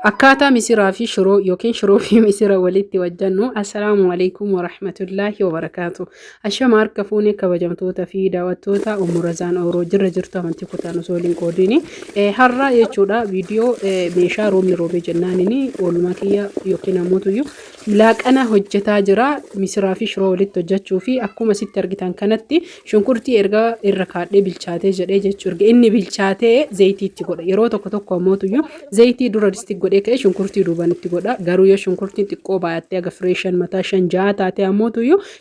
Akkaataa misiraa fi shiroo yookiin shiroo fi misira walitti wajjannu. Assalaamu alaikum warahmatullaahi wabarakaatu. Ashama harka fuunee kabajamtoota fi daawwattoota Ummu Razaan Ooroo jirra jirtu amantii kutaan osoo waliin qoodiini. Har'a jechuudha viidiyoo meeshaa roobni roobee jennaanini oolmaa kiyya yookiin ammoo laaqana hojjetaa jira misiraa fi shiroo walitti hojjechuu fi akkuma sitti argitan kanatti shunkurtii erga irra kaadhee bilchaatee jedhee jechuu erga inni bilchaatee zayitii itti godha. Yeroo tokko tokko ammoo zayitii dura disti godhee ka'ee shunkurtii duuban itti godha. Garuu yoo shunkurtiin xiqqoo baay'attee aga firee shan mataa shan ja'a taatee ammoo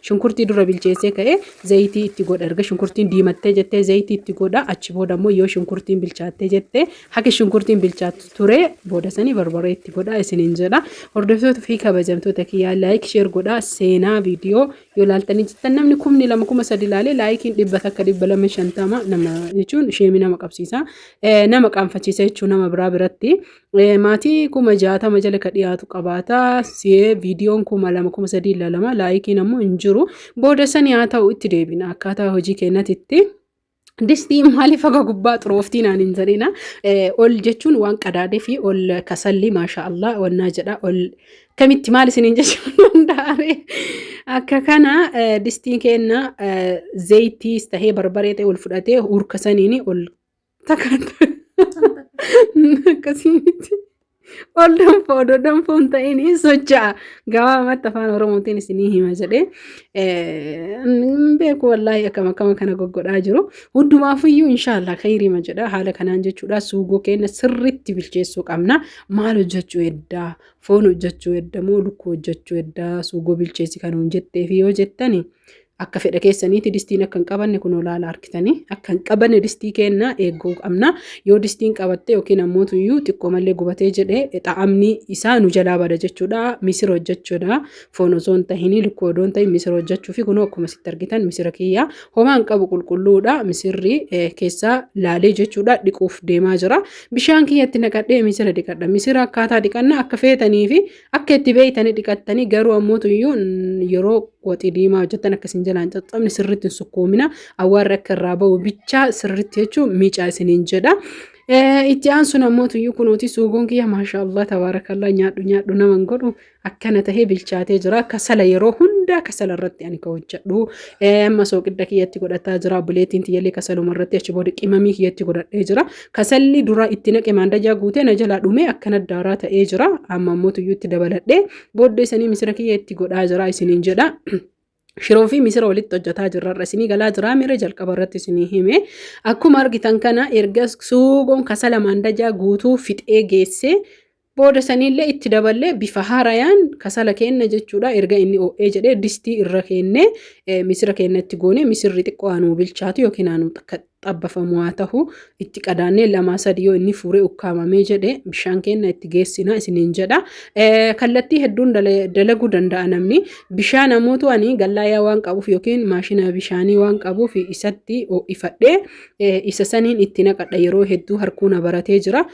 shunkurtii dura bilcheessee ka'ee zayitii itti godha. Erga shunkurtiin diimattee jettee zayitii itti godha. Achi booda ammoo yoo shunkurtiin bilchaattee jettee haga shunkurtiin bilchaattu ture booda sanii barbaree itti godha isiniin jedha. Hordoftoota fi kabajamtoota kiyyaa, like, share godha. Seenaa viidiyoo yoo laaltanii jettan namni 2000 3000 ilaalee likeiin 100, 250 nama jechuun sheemii nama qabsiisa, nama qaanfachiisa jechuun nama biraa biratti. Maatii 60,000 jala ka dhiyaatu qabaata. Si'ee viidiyoon 2000 3000 ilaalama, likeiin ammoo hin jiru. Booda sanii haa ta'u, itti deebina akkaataa hojii keenyatitti. Distii maaliif haga gubbaa xurooftii naan hin jedhina. Ol jechuun waan qadaadee fi ol kasalli maasha Allah wannaa jedha ol kamitti maal isiniin jechuun danda'ame. Akka kana distiin kenna zayitiis tahee barbaree ta'e ol fudhatee hurka saniini ol takka akkasii miti. Ol danfa odoo danfuu hin ta'in socho'a. Gabaabumatti afaan Oromootiin isinii hima jedhee. Hin beeku wallaahi akkam akkama kana goggodhaa jiru. Hundumaafiyyuu inshaallah khayriima jedha. Haala kanaan jechuudha suugoo keenya sirriitti bilcheessuu qabna. Maal hojjechuu eddaa? Foon hojjechuu edda moo lukkuu hojjechuu eddaa? Suugoo bilcheessi kan nuun jetteefi yoo jettani, akka fedha keessaniiti. Distiin akka hin qabanne kun olaala argitanii, akka hin qabanne distii kenna eeguu qabna. Yoo distiin qabatte yookiin ammoo tuyyuu xiqqoo mallee gubatee jedhe, xa'amni isaa nu jalaa bada jechuudha. Misira hojjechuudha, foon osoo hin tahinii, lukkuu odoo hin tahin misira hojjechuu fi kunoo akkuma sitti argitan misira kiyya homaa hin qabu, qulqulluudha. Misirri keessaa laalee jechuudha dhiquuf deemaa jira. Bishaan kiyyatti naqadhee misira dhiqadha. Misira akkaataa dhiqanna akka feetanii fi akka itti beeytanii dhiqattanii, garuu ammoo tuyyuu yeroo waxii diimaa hojjettan akka isin jalaan caccabne sirriitti hin sukkuumina. Awwaarri akka irraa ba'u bichaa sirriitti jechuun miicaa isiniin jedha. Itti aansuun ammoo tuyyuu kunuuti suugoon kiyya maashaallah tabaarakallaa nyaadhu nyaadhu nama hin godhu akkana tahee bilchaatee jira. Kasala yeroo hundaa kasala irratti ani ka hojjedhu. Amma sooqidda kiyyatti godhataa jira. Buleetiin tiyyallee kasaluma irratti, achi booda qimamii kiyyatti godhadhee jira. Kasalli dura itti naqe maandajaa guutee na jalaa dhumee akkana daaraa ta'ee jira. Amma ammoo tuyyuu itti dabaladhee booddee sanii misira kiyya itti godhaa jira isiniin jedha. Shiroo fi misira walitti hojjetaa jirra. Irra isinii galaa jira mire jalqaba irratti isinii hime. Akkuma argitan kana erga suugoon kasala maandajaa guutuu fixee geessee booda saniillee itti daballee bifa haarayaan kasala kenna jechuudha. Erga inni ho'ee jedhee distii irra keennee misira kenna itti goone, misirri xiqqoo aanuu bilchaatu yookiin aanuu xabbafamu haa ta'u, itti qadaannee lamaa sadi yoo inni fuuree ukkaamamee jedhe bishaan kenna itti geessina isiniin jedha. Kallattii hedduun dalaguu danda'a namni. Bishaan ammoo ani gallaayaa waan qabuuf yookiin maashina bishaanii waan qabuuf isatti ho'ifadhee isa saniin itti naqadha. Yeroo hedduu harkuu na baratee jira.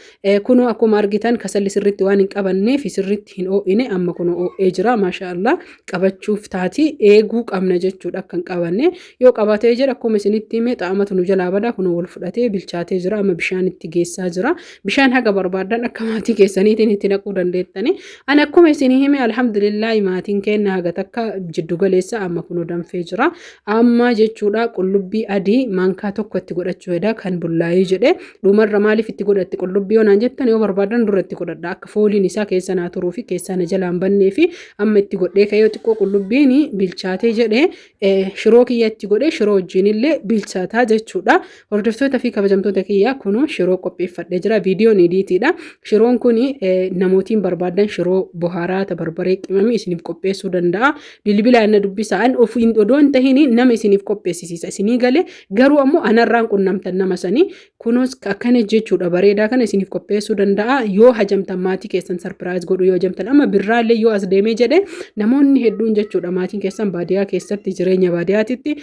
Kunoo akkuma argitan kasalli sirriitti waan hin qabanneef sirriitti hin ho'ine. Amma kunoo ho'ee jira, maasha Allah, qabachuuf taati eeguu qabna jechuudha akka hin qabanne. Yoo qabatee jira, akkuma isinitti hime, xaa'amatu nu jalaa bada. Kunoo wal fudhatee bilchaatee jira. Amma bishaan itti geessaa jira. Bishaan haga barbaadan akka maatii keessaniitiin itti naquu dandeettani. Ani akkuma isinii hime, alhamdulillaahi, maatiin keenya haga takka jiddu galeessa. Amma kunoo danfee jira. Amma jechuudha qullubbii adii maankaa tokko itti godhachuu heda kan bullaayee jedhe. Dhumarra maaliif itti godhatti qullubbii yoo naan jettan, yoo barbaadan dura itti godhadha, akka fooliin isaa keessa naa turuu fi keessaa na jalaan bannee fi amma itti godhee ka'ee xiqqoo qullubbiin bilchaatee jedhe shiroo kiyya itti godhee shiroo wajjin illee bilchaataa jechuudha. Hordoftoota fi kabajamtoota kiyya, kunoo shiroo qopheeffadhee jira. Viidiyoon idiitiidha. Shiroon kun namootiin barbaadan shiroo bohaaraata barbaree qimamii isiniif qopheessuu danda'a. Bilbilaan na dubbisa. An of odoo hin tahin nama isiniif qopheessisiisa. Isinii galee garuu ammoo anarraan qunnamtan nama sanii kunuus akkana jechuudha bareedaa kana isiniif qopheessuu danda'a. Yoo hajamtan maatii keessan surprise godhu yoo hajamtan, amma birraallee yoo as deemee jedhe, namoonni hedduun jechuudha maatiin keessan baadiyaa keessatti jireenya baadiyaatitti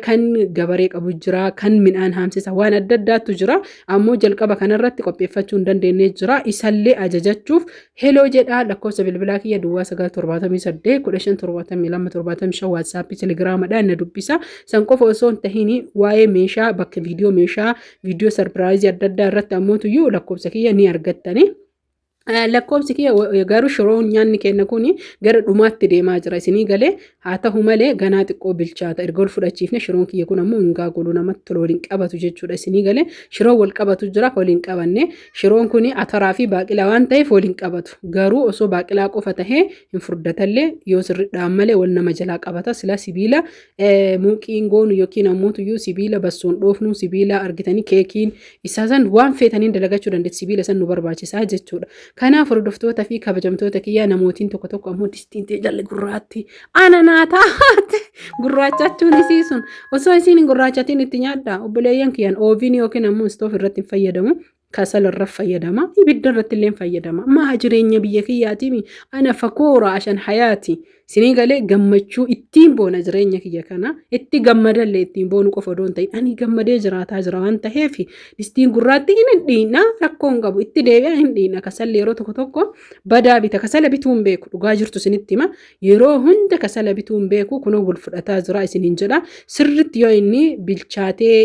kan gabaree qabu jira, kan midhaan haamsisa, waan adda addaatu jira. Ammoo jalqaba kanarratti qopheeffachuu hin dandeenye jira. Isallee ajajachuuf hello jedhaa, lakkoofsa bilbilaa kiyya 0978 15 72 75 WhatsAppii, Telegraamadhaan na dubbisa. San qofa osoo hin tahin waa'ee meeshaa bakka viidiyoo meeshaa viidiyoo surpriseii adda addaa irratti ammoo tuyyuu lakkoofsa kiyya ni argattani. Lakkoofsi kiyya garuu shiroon nyaanni keenya kun gara dhumaatti deemaa jira isinii galee. Haa ta'u malee ganaa xiqqoo bilchaata. Erga ol fudhachiifne shiroon kiyya kun ammoo hin gaagulu, namatti tola, waliin qabatu jechuudha isinii galee. Shiroon wal qabatu jira, waliin qabanne. Shiroon kun ataraa fi baaqilaa waan ta'eef waliin qabatu. Garuu osoo baaqilaa qofa tahee hin furdatallee, yoo sirriidhaan malee wal nama jalaa qabata. Sila sibiila muuqiin goonu yookiin ammoo tuyyuu sibiila bassoon dhoofnu, sibiila argitanii keekiin isaa san waan feetaniin dalagachuu dandeetti, sibiila san nu barbaachisaa jechuudha. Kanaaf hordoftoota fi kabajamtoota kiyyaa, namootiin tokko tokko ammoo distiin ta'e jalli gurraatti ana naa taate gurraachachuun isii sun osoo isiin hin gurraachatiin itti nyaadha. Obboleeyyan kiyyan, oven yookiin ammoo stove irratti hin fayyadamu. Kasala irra fayyadama, ibidda irratti illee fayyadama. Maa jireenya biyya kiyyaatiin ana fakoora ashan hayaati. Isinii galee, gammachuu ittiin boona jireenya kiyya kana itti gammadallee ittiin boonu qofa odoo hin ta'in, ani gammadee jiraataa jira waan ta'eef distiin gurraatti hin dhiina, rakkoo hin qabu, itti deebi'a hin dhiina. Kasalli yeroo tokko tokko badaa bita, kasala bituu hin beeku, dhugaa jirtu isinitti hima, yeroo hunda kasala bituu hin beeku. Kunoo wal fudhataa jira isiniin jedha. Sirritti yoo inni bilchaatee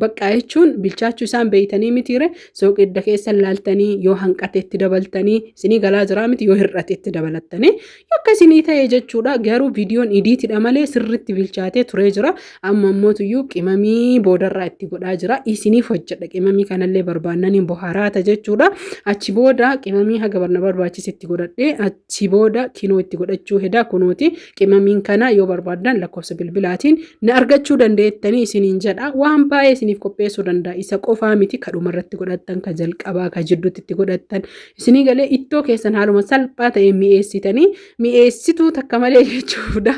baqqaa jechuun bilchaachuu isaan beeytanii mitiire, sooqidda keessa laaltanii yoo hanqate itti dabaltanii, isinii galaa jira miti, yoo hir'ate itti dabalattanii akka isinii ta'e jechuudha. Garuu viidiyoon editidha malee sirritti bilchaatee turee jira. Amma ammootuyyuu qimamii boodarraa itti godhaa jira. Isiniif hojjedha, qimamii kanallee barbaannaniin bohaaraata jechuudha. Achi booda qimamii haga barna barbaachise itti godhadhee, achi booda kinoo itti godhachuu heda. Kunooti qimamiin kana, yoo barbaaddan lakkoofsa bilbilaatiin na argachuu dandeettanii isiniin jedha. Waan baay'ee isiniif qopheessuu danda'a. Isa qofaa miti, kadhuma irratti godhattan, ka jalqabaa, ka jidduutti itti godhattan. Isinii galee, ittoo keessan haaluma salphaa ta'een mi'eessitanii, mi'eessituu takka malee jechuudha.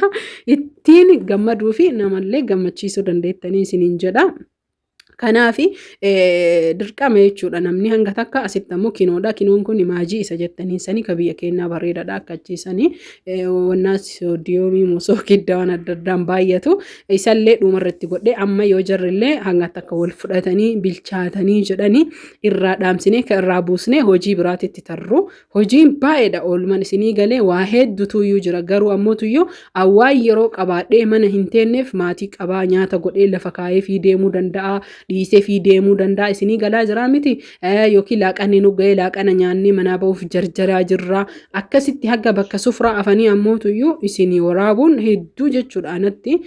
Ittiin gammaduu fi namallee gammachiisuu dandeettanii isiniin jedha. Kanaaf dirqama jechuudha namni hanga takka. Asitti ammoo kinoodha. Kinoon kun maajii isa jettanii sanii ka biyya keenyaa bareedaadha akka achiisanii wannaa soodiyoomii mosoo kidda waan adda addaan baay'atu. Isallee dhumarratti godhee, amma yoo jarrillee hanga takka wal fudhatanii bilchaatanii jedhanii irraa dhaamsinee kan irraa buusnee hojii biraatitti tarru. Hojiin baay'eedha, oolman isinii galee, waa hedduutuyyuu jira. Garuu ammootuyyuu awwaan yeroo qabaadhee mana hin teenneef maatii qabaa, nyaata godhee lafa kaa'ee fi deemuu danda'a, dhiisee fi deemuu danda'a. Isinii galaa jiraa miti, yookiin laaqanni nu ga'ee laaqana nyaannee manaa ba'uuf jarjaraa jirra. Akkasitti haga bakka sufraa afanii ammootuyyuu isinii waraabuun hedduu jechuudha, anatti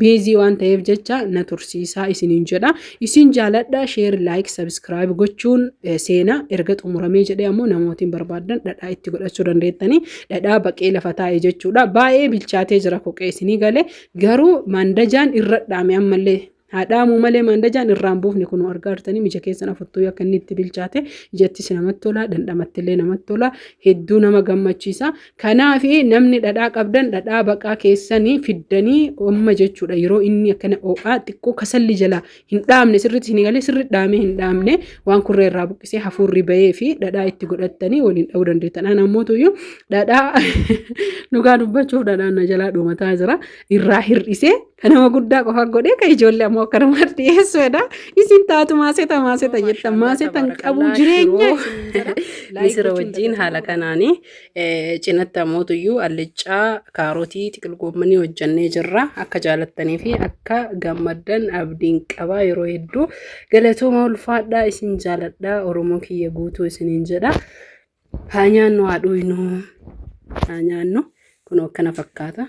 busy waan ta'eef jecha na tursiisaa isiniin jedha. Isin jaaladha. Share, like, subscribe gochuun seenaa. Erga xumuramee jedhee ammoo namootiin barbaadan dhadhaa itti godhachuu dandeettanii, dhadhaa baqee lafa taa'e jechuudha. Baay'ee bilchaatee jira koqee, isinii galee. Garuu maandajaan irra dhaame, ammallee haa dhaamuu malee maandajaan irraan buufne. Kun argaa jirtanii, ija keessan afurtuu akka inni itti bilchaate. Ijattis namatti tola, dhandhamatti illee namatti tola, hedduu nama gammachiisa. Kanaaf namni dhadhaa qabdan dhadhaa baqaa keessanii fiddanii amma jechuudha, yeroo inni akkana ho'aa xiqqoo kasalli jalaa hin dhaamne sirriitti isin galee, sirri dhaamee hin dhaamne, waan kurree irraa buqqisee hafuurri bahee fi dhadhaa itti godhattanii waliin dha'uu dandeettan. Ana ammootuyyuu dhadhaa, dhugaa dubbachuuf, dhadhaan na jalaa dhumataa jira. Irraa hir'isee kan nama guddaa qofa godhee, kan ijoollee ammoo akka namaatti dhiyeessuudha. Isin taatu maaseta maaseta jettan, maasetan qabu jireenya. Misira wajjin haala kanaanii cinatti ammootuyyuu allichaa, kaarotii, xiqil goommanii hojjannee jirra. Akka jaalattanii fi akka gammaddan abdiin qaba. Yeroo hedduu galatooma, ulfaadhaa, isin jaaladhaa, Oromoo kiyya guutuu isiniin jedha. Haa nyaannu, haa dhuynu, haa nyaannu. Kun akkana fakkaata.